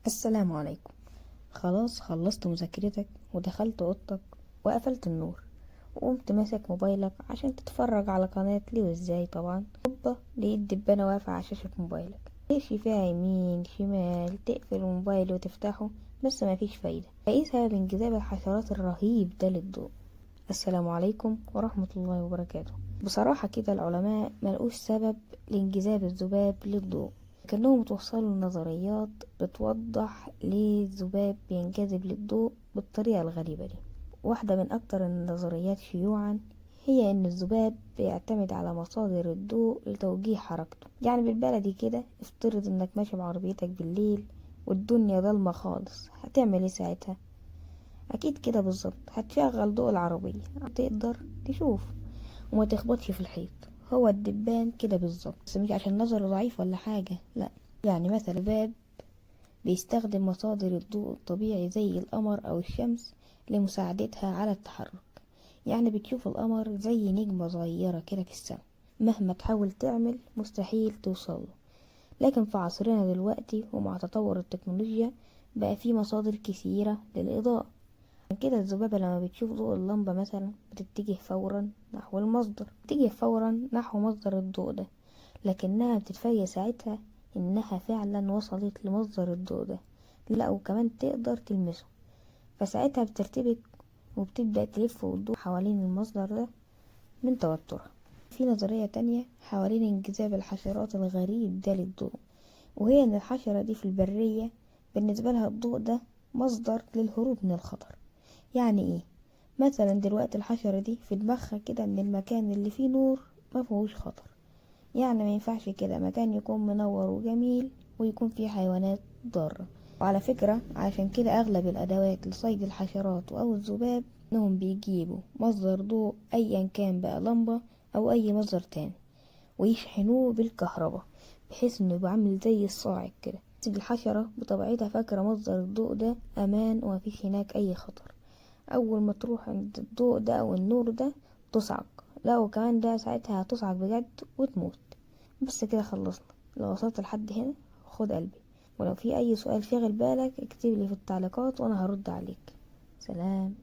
السلام عليكم. خلاص خلصت مذاكرتك ودخلت اوضتك وقفلت النور وقمت ماسك موبايلك عشان تتفرج على قناة ليه وازاي. طبعا هوبا لقيت دبانة واقفة على شاشة موبايلك، تمشي فيها يمين شمال، تقفل الموبايل وتفتحه بس مفيش فايدة. ايه سبب انجذاب الحشرات الرهيب ده للضوء؟ السلام عليكم ورحمة الله وبركاته. بصراحة كده العلماء ملقوش سبب لانجذاب الذباب للضوء، لكنهم توصلوا لنظريات بتوضح ليه الذباب بينجذب للضوء بالطريقة الغريبة دي. واحدة من أكتر النظريات شيوعا هي إن الذباب بيعتمد على مصادر الضوء لتوجيه حركته. يعني بالبلدي كده، افترض إنك ماشي بعربيتك بالليل والدنيا ضلمة خالص، هتعمل ايه ساعتها؟ أكيد كده بالظبط هتشغل ضوء العربية تقدر تشوف وما تخبطش في الحيط. هو الدبان كده بالظبط، بس مش عشان نظره ضعيف ولا حاجة، لا. يعني مثلا الذباب بيستخدم مصادر الضوء الطبيعي زي القمر أو الشمس لمساعدتها على التحرك. يعني بتشوف القمر زي نجمة صغيرة كده في السماء، مهما تحاول تعمل مستحيل توصله. لكن في عصرنا دلوقتي ومع تطور التكنولوجيا بقى في مصادر كثيرة للإضاءة. عشان كده الذبابة لما بتشوف ضوء اللمبة مثلا بتتجه فورا نحو المصدر، بتتجه فورا نحو مصدر الضوء ده، لكنها بتتفاجئ ساعتها انها فعلا وصلت لمصدر الضوء ده، لا وكمان تقدر تلمسه. فساعتها بترتبك وبتبدأ تلف وتدور حوالين المصدر ده من توترها. في نظرية تانية حوالين انجذاب الحشرات الغريب ده للضوء، وهي ان الحشرة دي في البرية بالنسبة لها الضوء ده مصدر للهروب من الخطر. يعني ايه؟ مثلا دلوقتي الحشرة دي في دماغها كده ان المكان اللي فيه نور ما فيهوش خطر، يعني ما ينفعش كده مكان يكون منور وجميل ويكون فيه حيوانات ضارة. وعلى فكرة عشان كده اغلب الادوات لصيد الحشرات او الذباب انهم بيجيبوا مصدر ضوء ايا كان بقى، لمبة او اي مصدر تاني، ويشحنوه بالكهرباء بحيث انه يبقى عامل زي الصاعق كده. الحشرة بطبيعتها فاكرة مصدر الضوء ده امان ومفيش هناك اي خطر، اول ما تروح عند الضوء ده او النور ده تصعق، لا وكمان ده ساعتها هتصعق بجد وتموت. بس كده خلصنا. لو وصلت لحد هنا خد قلبي، ولو في اي سؤال شاغل بالك اكتب لي في التعليقات وانا هرد عليك. سلام.